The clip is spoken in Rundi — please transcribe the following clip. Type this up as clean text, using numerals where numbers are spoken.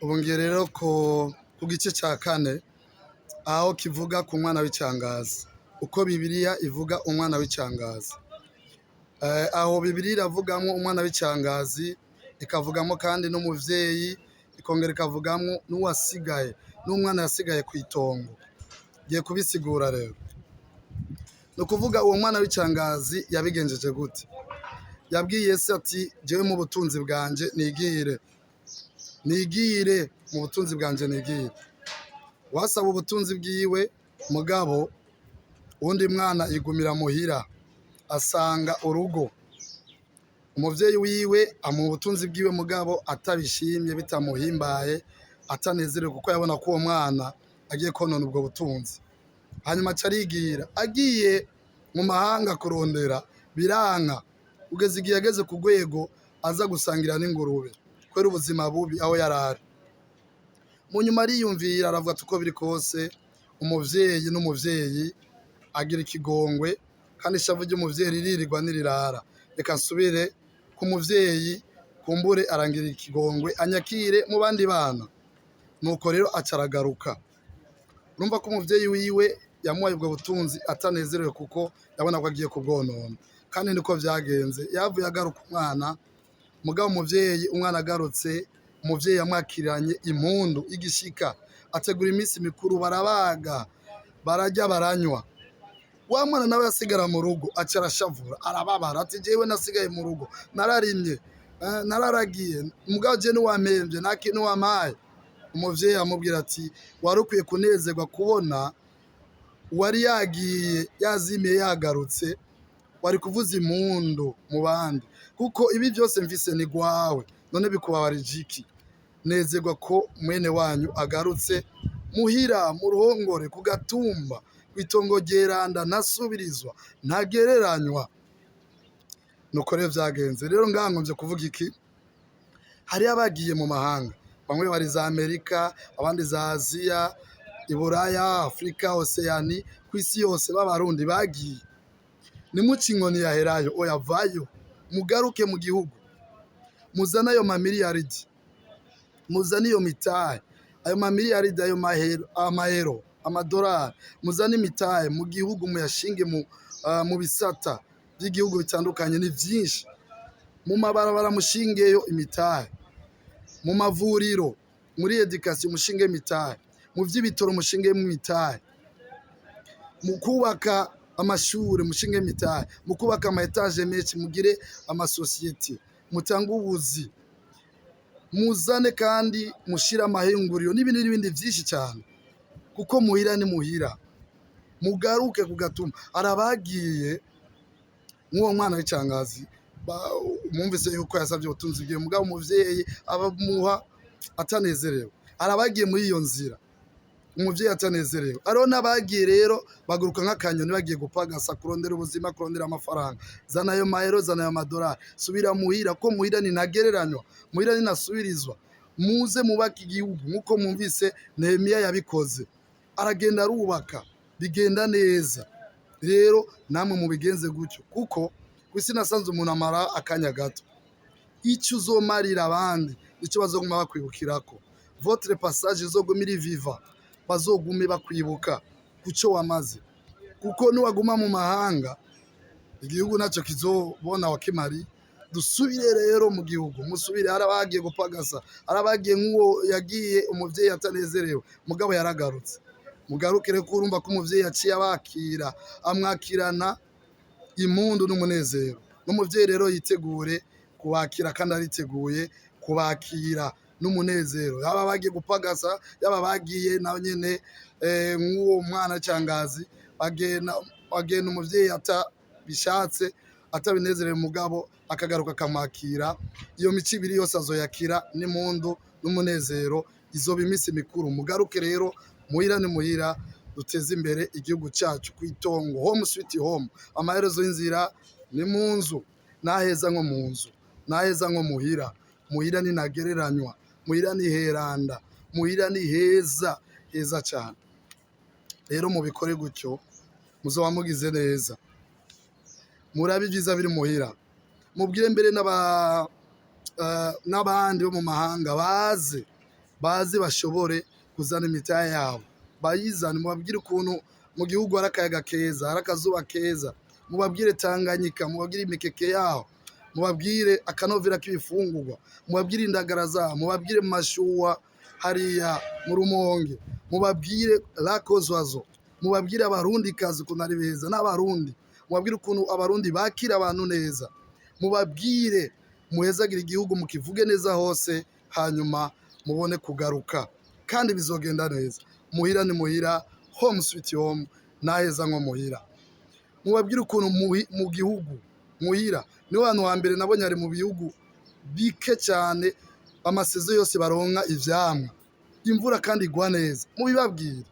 Ubu ngiye rero ku gice cya kane, aho kivuga ku mwana w'icangazi, uko Bibiliya ivuga umwana w'icangazi. Aho Bibiliya iravugamwo umwana w'icangazi, ikavugamo kandi n'umuvyeyi, ikongera ikavugamwo n'uwasigaye, n'umwana yasigaye kw'itongo. Ngiye kubisigura rero. Ni ukuvuga uwo mwana w'icangazi yabigenjeje gute? Yabwiye se ati: "Jewe mu butunzi bwanje nigire, nigire mu butunzi bwanje nigire." Wasaba ubutunzi bwiwe, mugabo uwundi mwana yigumira muhira, asanga urugo. Umuvyeyi wiwe amuha ubutunzi bwiwe, mugabo atabishimye, bitamuhimbaye, atanezerewe, kuko yabona ko uwo mwana agiye konona ubwo butunzi. Hanyuma aca arigira, agiye mu mahanga kurondera, biranka, kugeza igihe yageze ku rwego aza gusangira n'ingurube kubera ubuzima bubi aho yarari. Mu nyuma ariyumvira, aravuga ati: "Uko biri kose, umuvyeyi n'umuvyeyi agira ikigongwe, kandi ishavu ry'umuvyeyi riririrwa ntirirara. Reka nsubire ku muvyeyi, kumbure arangira ikigongwe, anyakire mu bandi bana." Nuko rero aca aragaruka. Urumva ko umuvyeyi wiwe yamuhaye ubwo butunzi atanezerewe, kuko yabona ko agiye kubwonona. Kandi niko vyagenze, yavuye agaruka umwana. Mugabo umuvyeyi, umwana agarutse, umuvyeyi yamwakiranye impundu, igishika, ategura iminsi mikuru, barabaga, bararya, baranywa. Wa mwana nawe yasigara mu rugo aca arashavura, arababara, ati: "Jewe nasigaye mu rugo, nararimye, nararagiye, mugabo je ntiwampemvye, nta kintu wampaye." Umuvyeyi amubwira ati: "Wari ukwiye kunezerwa kubona uwari yagiye yazimiye yagarutse, wari kuvuza impundu mu bandi, kuko ibi byose mfise ni gwawe. None bikubabarije iki? Nezerwa ko mwene wanyu agarutse muhira, mu ruhongore, ku gatumba, kw'itongo ryeranda, ntasubirizwa, ntagereranywa." Nuko rero vyagenze. Rero ngaha ngomvye kuvuga iki? Hariyo abagiye mu mahanga, bamwe bari za Amerika, abandi za Aziya, Iburaya, Afurika, Oseyani, ku isi yose b'Abarundi bagiye. Nimuce inkoni yaherayo, oya, vayo, mugaruke mu gihugu, muzane ayo mamiliyaridi, muzane iyo mitahe, ayo mamiliyaridi, ayo mahero, amayero, amadolari, muzane imitahe mu gihugu, muyashinge mu bisata by'igihugu bitandukanye, ni byinshi. Mu mabarabara mushingeyo imitahe, mu mavuriro, muri éducation mushinge imitahe, mu vy'ibitoro mushinge imitahe, mu kubaka amashuri mushinge imitahe, mu kubaka ama étages menshi, mugire amasosiyete, mutange ubuzi, muzane kandi mushire amahinguriro n'ibindi n'ibindi byinshi cyane, kuko muhira ni muhira. Mugaruke kugatuma. Hari abagiye nk'uwo mwana w'icangazi, mwumvise yuko yasabye ubutunzi bwiwe, mugabo umuvyeyi abamuha atanezerewe. Hari abagiye muri iyo nzira umuvyeyi atanezerewe. Hariho n'abagiye rero baguruka nk'akanyoni, bagiye gupagasa, kurondera ubuzima, kurondera amafaranga. Zana ayo mayero, zana ayo madolari, subira muhira, ko muhira ni ntagereranywa, muhira ninasubirizwa. Muze mubake igihugu nk'uko mwumvise Nehemiya yabikoze, aragenda arubaka, bigenda neza. Rero namwe mubigenze gutyo, kuko ku isi nasanze umuntu amara akanya gato. Icyo uzomarira abandi nicyo bazoguma bakwibukirako. Votre passage izoguma iri viva, bazogume bakwibuka kuco wamaze, kuko niwaguma mu mahanga, igihugu nacyo kizobona wakimari. Dusubire rero mu gihugu, musubire. Hari abagiye gupagasa, hari abagiye nk'uwo yagiye umuvyeyi atanezerewe, mugabo yaragarutse. Mugaruke rero, ko urumva ko umuvyeyi yaciye abakira, amwakirana impundu n'umunezero. N'umuvyeyi rero yitegure kubakira, kandi ariteguye kubakira n'umunezero, yaba bagiye gupagasa, yaba bagiye nawe nyene nk'uwo mwana cangazi, bagenda bagenda umuvyeyi atabishatse, atabinezerewe, mugabo akagaruka akamwakira. Iyo mico ibiri yose azoyakira n'impundu n'umunezero, izoba iminsi mikuru. Mugaruke rero muhira, ni muhira, duteze imbere igihugu cyacu ku itongo. Home sweet home, amaherezo y'inzira ni mu nzu. Naheza nko mu nzu, naheza nko muhira. Muhira ni ntagereranywa, muhira ni heranda, muhira ni heza, heza cyane. Rero mubikore gutyo, muzoba mugize neza. Murabe ibyiza biri muhira, mubwire mbere n'abandi bo mu mahanga baze. Baze bashobore kuzana imitahe yabo, bayizane. Mubabwire ukuntu mu gihugu hari akayaga keza, hari akazuba keza. Mubabwire Tanganyika, mubabwire imikeke yaho, mubabwire akanovera k'ibifungurwa, mubabwire indagara zaho, mubabwire mu mashuwa hariya mu Rumonge, mubabwire lakozwazo, mubabwire Abarundi kazi ukuntu ari beza n'Abarundi, mubabwire ukuntu Abarundi bakira abantu neza. Mubabwire, muhezagire igihugu, mukivuge neza hose, hanyuma mubone kugaruka kandi bizogenda neza. Muhira ni muhira, home sweet home, naheza nko muhira. Mubabwire ukuntu mu gihugu muhira niho hantu hambere nabonye hari mu bihugu bike cyane ama saisons yose baronka ivyamwa, imvura kandi igwa neza. Mubibabwire.